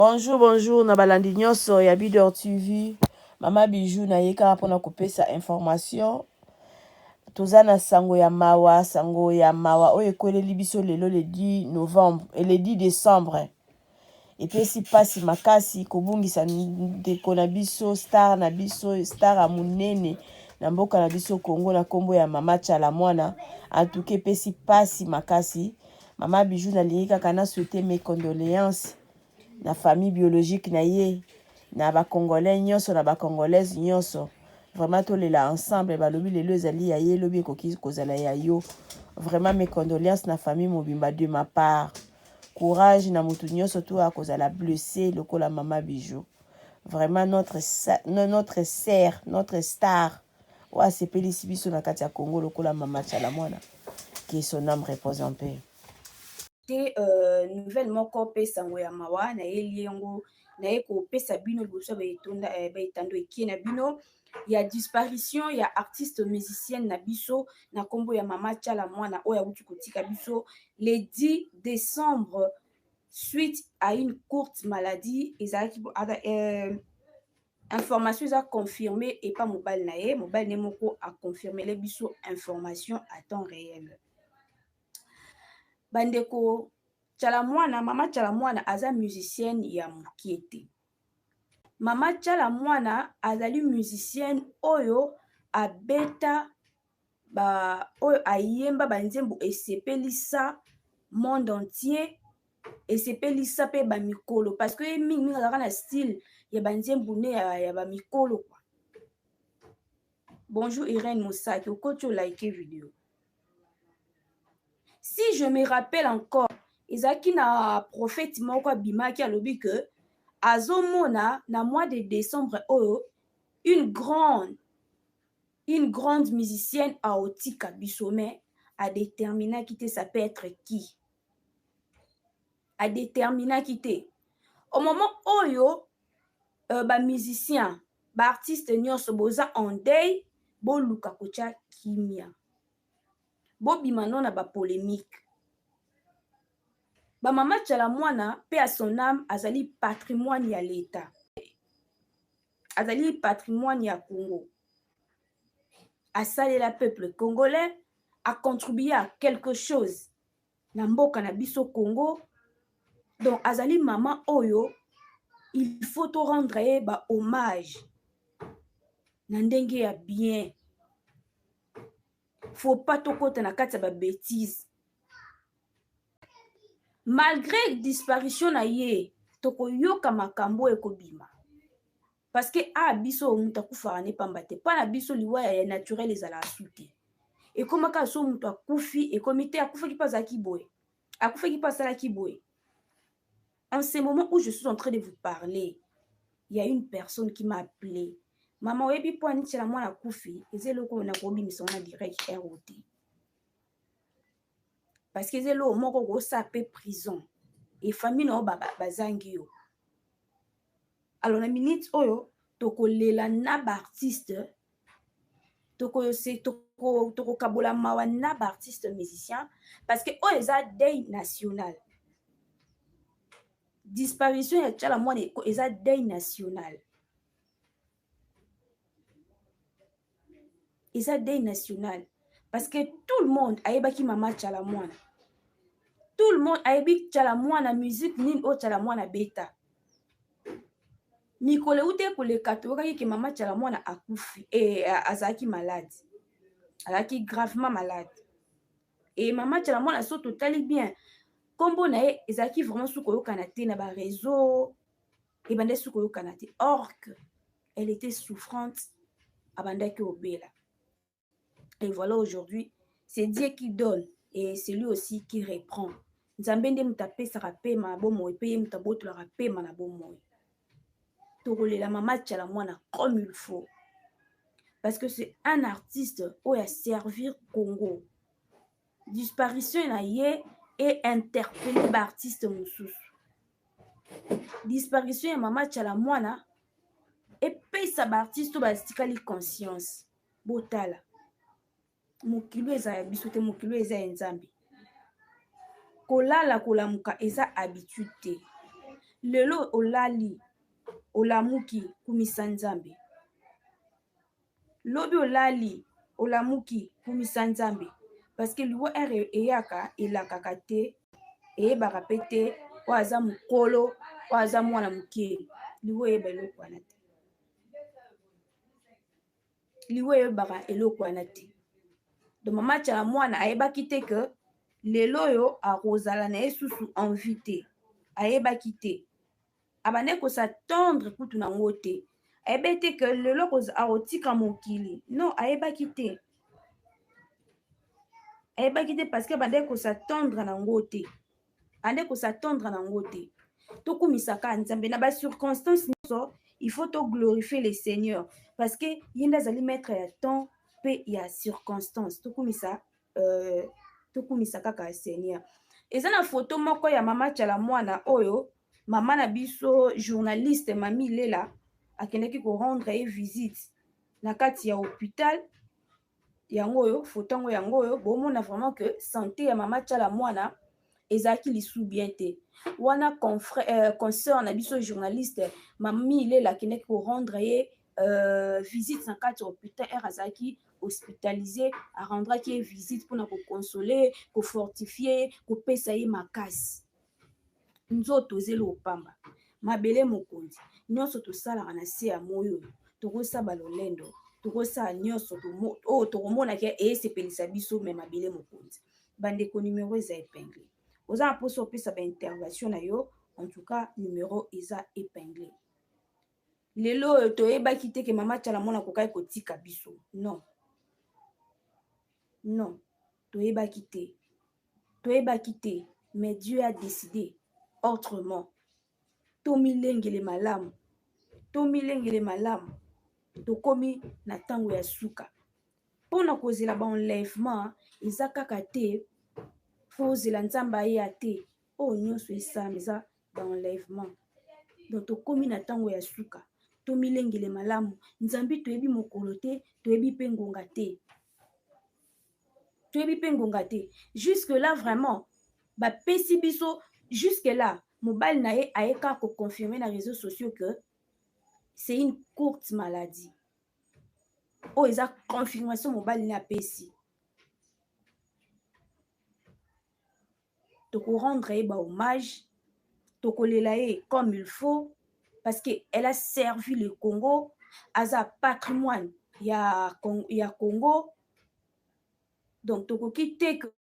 Bonjour bonjour na balandi nyonso ya Bidor TV. Mama Bijou na ye kaka mpona kopesa information. Toza na sango ya mawa, sango ya mawa oyo ekweleli biso lelo le 10 novembre et le 10 décembre. Epesi mpasi makasi kobungisa ndeko na biso star na biso star ya monene na mboka na biso Congo na nkombo ya Mama Tshala Mwana. En tout cas epesi mpasi makasi. Mama Bijou nalingi kaka na souhaiter mes condoléances na famille biologique na ye na ba congolais nyonso na ba congolaise nyonso. Vraiment tolela ensemble, balobi lelo ezali ya ye, lobi ekoki kozala ya yo. Vraiment mes condoléances na famille mobimba de ma part. Courage na mutu nyonso to akozala blessé lokola Mama Bijou. Vraiment notre notre sœur, notre star oyo asepelisi biso na kati ya Congo lokola Mama Tshala Mwana. Que son âme repose en paix. Te nouvelle moko mpe sango ya mawa nayeli yango naye kopesa bino liboso ya baetando ekie na bino ya disparition ya artiste musicienne na biso na nkombo ya Mama Tshala Mwana oyo awuti kotika biso le 10 décembre suite à une courte maladie. Ezalaki information eza confirmé epa mobali na ye, mobali ne moko aconfirmele biso information à temps réel. Bandeko, Tshala Mwana, Mama Tshala Mwana aza musicienne ya mokie te. Mama Tshala Mwana azali musicienne oyo abeta ba oyo ayemba banzembo esepelisa monde entier, esepelisa mpe bamikolo, parce que ye mingimingi azalaka na style ya banzembo ne ya bamikolo quoi. Bonjour Irène Mosaki, okoti olike video. Si je me rappelle encore, ezalaki na prophète moko abimaki, alobi ke azomona na mois de décembre oyo une grande musicienne aotika biso, mais adéterminaki te ça peut être qui, adéterminaki te. Au moment oyo bamusicien, baartiste nyonso boza en deuil, boluka kotya kimia, bobima no na bapolémique. Bamama Tshala Mwana, mpe à son âme, azali patrimoine ya l'État, azali patrimoine ya Congo. Asalela peuple congolais, acontribue à quelque chose na mboka na biso Congo. Donc azali mama oyo il faut to rendre ye ba hommage na ndenge ya bien. Faut pas tokɔta na kati ya babêtise. Malgré disparition na ye, tokoyoka makambo oyo ekobima, parce que a biso moto akufaka ne pamba te. Mpa na biso liwa ya naturel ezalaka su te, ekomaka so moto akufi, ekomi te akufaki mpo azalaki boye, akufaki mpo asalaki boye. En ce moment où je suis en train de vous parler, il y a une personne qui m'a appelé: "Mama, oyebi mpo ani Tshala Mwana akufi?" Eza eloko oyo nakobimisa wana direct ro te, parce que eza eloko moko okosala mpe prison e famille na yo bazangi yo. Alors na minute oyo tokolela na baartiste, tokokabola mawa na baartiste musicien, parce que oyo eza deuil national. Disparition ya Tshala Mwana eza deuil national, eza deuil national, parce que tout le monde ayebaki Mama Tshala Mwana, tout le monde ayebi Tshala Mwana, musique nini oyo Tshala Mwana abeta. Mikolo euti koleka, toyokaki ke Mama Tshala Mwana akufi e, azalaki malade, azalaki gravement malade. E Mama Tshala Mwana, so totali bien, nkombo na ye ezalaki vraiment su koyokana te na bareseau, ebandaki su koyokana te, or que elle était souffrante, abandaki obela. Et voilà, aujourd'hui c'est Dieu qui donne et c'est lui aussi qui reprend. Nzambe nde moto apesaka pema na bomoi mpe ye moto abotolaka pema na bomoi. Tokolela Mama Tshala Mwana comme il faut, parce que c'est un artiste oyo aservir Congo. Disparition na ye e interpelle baartiste mosusu. Disparition ya Mama Tshala Mwana epesa baartiste oyo batikali conscience. Botala, mokili eza ya biso te, mokili eza ya Nzambe. Kolala kolamuka eza habitude te. Lelo olali, olamuki, kumisa Nzambe. Lobi olali, olamuki, kumisa Nzambe. Parce que liwa heure eyaka, elakaka te, eyebaka pe te oyo aza mokolo, oyo aza mwana moke. Liwa eyeba eloko wana te. Liwa eyebaka eloko wana te. Donc mama Tshala Mwana ayebaki te que lelo oyo akozala na ye susu en vie te. Ayebaki te. Abandaki kos'attendre kutu na yango te. Ayebaki te que lelo akotika mokili. Non, ayebaki te. Ayebaki te parce que abandaki kos'attendre na yango te. Abandaki kos'attendre na yango te. Tokumisaka Nzambe na ba circonstances nyonso, il faut to glorifier le Seigneur parce que ye nde azali maître ya temps pe ya circonstance. Tokumisa tokumisa kaka Seigneur. Eza na photo moko ya mama Tshala Mwana oyo mama na biso journaliste Mami Lela akendaki ko rendre ye visite na kati ya hôpital. Yango oyo photo yango, yango oyo bomona vraiment que santé ya mama Tshala Mwana ezalaki lisu bien te. Wana confrère, consœur na biso journaliste Mami Lela akendaki ko rendre ye visite na kati ya hôpital. Heure azalaki hospitalisé, arendraki ye visite mpona koconsoler, kofortifier, kopesa ye makasi. Nzoto ezeli opamba, mabele mokonzi, nyonso tosalaka na se ya moi oyo, tokosala lolendo, tokosala nyonso oyo tokomonaki esepelisa biso, me mabele mokonzi. Bandeko, numero eza épinglé. Oza na mposa opesa baintervention na yo, en tout cas numéro eza épinglé. Lelo oyo toyebaki te ke mama Tshala Mwana akokaki kotika biso. Non, non, toyebaki te, toyebaki te, mais Dieu a décidé autrement. Tomilengele malamu, tomilengele malamu, tokomi na ntango ya suka. Mpona kozela baenlèvement eza kaka te fo ozela Nzambe aya te. Oyo nyonso esalama eza baenlèvement. Donc tokomi na ntango ya suka, tomilengele malamu. Nzambe toyebi mokolo te, toyebi mpe ngonga te, toyebi mpe ngonga te. Jusque là vraiment bapesi biso, jusque là mobali na ye ayeka koconfirmer na réseaux sociaux que c'est une courte maladie. Oyo eza confirmation mobali na apesi. Tokorendre ye bahommage, tokolela ye comme il faut parce que elle a servi le Congo, aza patrimoine ya Congo. Donc tokoki te.